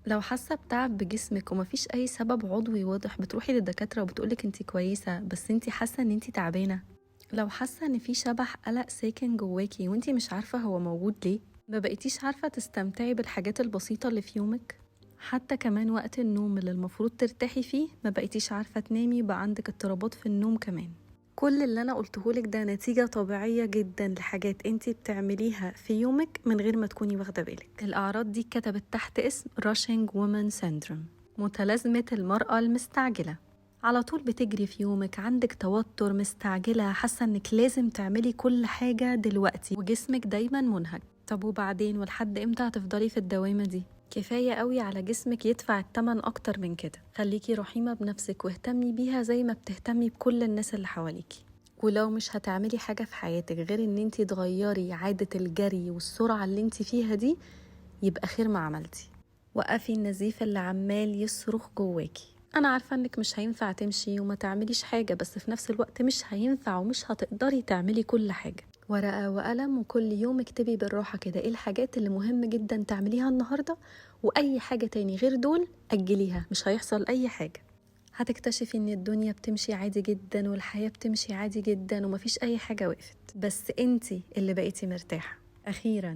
لو حاسه بتعب بجسمك ومفيش اي سبب عضوي واضح، بتروحي للدكاتره وبتقولك انت كويسة بس انت حاسه ان انت تعبانه. لو حاسه ان في شبح قلق ساكن جواكي وانت مش عارفه هو موجود ليه، ما بقيتيش عارفه تستمتعي بالحاجات البسيطة اللي في يومك، حتى كمان وقت النوم اللي المفروض ترتاحي فيه ما بقيتيش عارفه تنامي، بقى عندك اضطرابات في النوم كمان. كل اللي انا قلتهولك ده نتيجة طبيعية جدا لحاجات انتي بتعمليها في يومك من غير ما تكوني واخدة بالك. الاعراض دي كتبت تحت اسم Rushing Woman Syndrome، متلازمة المرأة المستعجلة. على طول بتجري في يومك، عندك توتر، مستعجلة، حاسة انك لازم تعملي كل حاجة دلوقتي، وجسمك دايما منهك. طب وبعدين، ولحد امتى هتفضلي في الدوامة دي؟ كفاية قوي على جسمك يدفع التمن أكتر من كده. خليكي رحيمة بنفسك واهتمي بيها زي ما بتهتمي بكل الناس اللي حواليكي. ولو مش هتعملي حاجة في حياتك غير ان انتي تغيري عادة الجري والسرعة اللي انتي فيها دي، يبقى خير ما عملتي. وقفي النزيف اللي عمال يصرخ جواكي. انا عارفة انك مش هينفع تمشي وما تعمليش حاجة، بس في نفس الوقت مش هينفع ومش هتقدري تعملي كل حاجة. ورقة وقلم، وكل يوم اكتبي بالراحة كده ايه الحاجات اللي مهم جدا تعمليها النهاردة، واي حاجة تاني غير دول اجليها، مش هيحصل اي حاجة. هتكتشفي ان الدنيا بتمشي عادي جدا والحياة بتمشي عادي جدا ومفيش اي حاجة وقفت، بس انتي اللي بقيتي مرتاحة اخيرا.